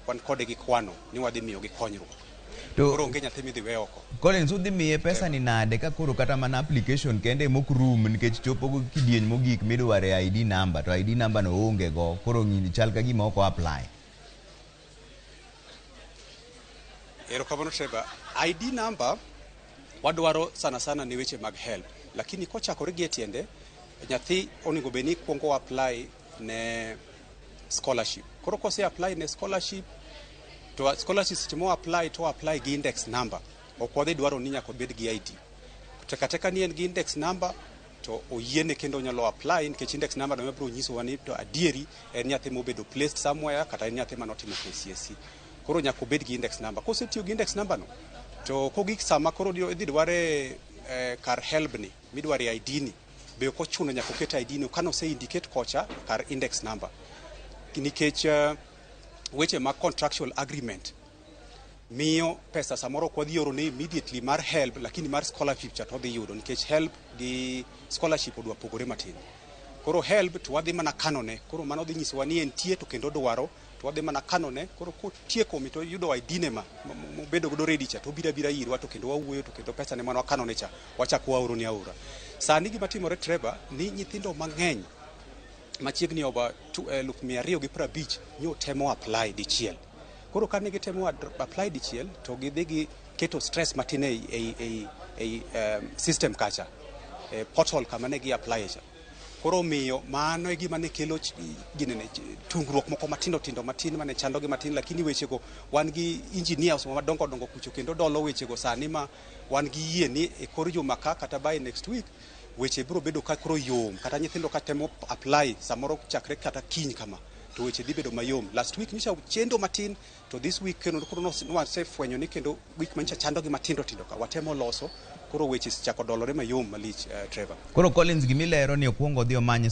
wan kode gi kwano ni wadhi miyogi konyruok. To Koro onge nyathi midhi we oko. Collins udhi miye pesa ni nade ka koro kata mana application kende mok rum nikech chopo go kidieny mogik midware ID number to ID number no oonge go koro ng'ini chal ka gima ok o apply. Erokamano Trevor. ID number wadwaro sana sana ni weche mag help, lakini kochakore gi e tiende nyathi onego bed ni kuongo apply ne scholarship. Koro kose apply ne scholarship to scholarship seche mo apply to apply gi index number. Ok wadhi dwaro ni nyaka obed gi ID. Teka teka ni en gi index number to oyiene kendo onyalo apply nikech index number no biro nyisowa ni to adieri en nyathi mobedo placed somewhere kata en nyathi manotimo KCSE. Koro nyaka obed gi index number. Kosetiyo gi index number no to kogik sama koro idhi dware kar helb ni midware ID ni be ok ochuno nyaka oket ID no kano ose indicate kocha kar index number. Nikech weche mag contractual agreement miyo pesa samoro ok wadhi oro ne immediately mar helb lakini mar scholarship cha to odhi yudo nikech helb gi scholarship odwa pogore matin. Koro helb to wadhi mana kanone, koro mano dhi nyisowa ni entie to kendo odwaro to wadhi mana kanone, koro kotieko mi to yudo ID ne ma mobedo godo ready cha to obiro abira irwa to kendo wawuoyo to kendo pesa ne mane wakanone cha wachako waoro ne aora. Sani gima timore Trevor ni nyithindo mang'eny machiegni over 250,000 nyo temo apply dichiel. Koro kane gitemo apply dichiel to gidhi gi keto stress matin ei system kacha, e portal kama ne gi apply cha. Koro omiyo mano e gima ne kelo ginene tungruok moko matindo tindo matin mane chandogi matin, lakini wechego wan gi engineers madongo dongo kucho kendo dolo wechego sani ma wan gi yie ni e kor juma ka kata by next week weche biro bedo ka koro yom kata nyithindo ka temo apply samoro chakre kata kiny kama to weche dhi bedo mayom. Last week nyocha chendo matin to this week kendo koro nwasefwenyo ni kendo gik manyocha chandogi matindo tindo ka watemo loso koro weche chako dolore mayom malich, Trevor. Koro Collins gimilero ni okwongo odhi omany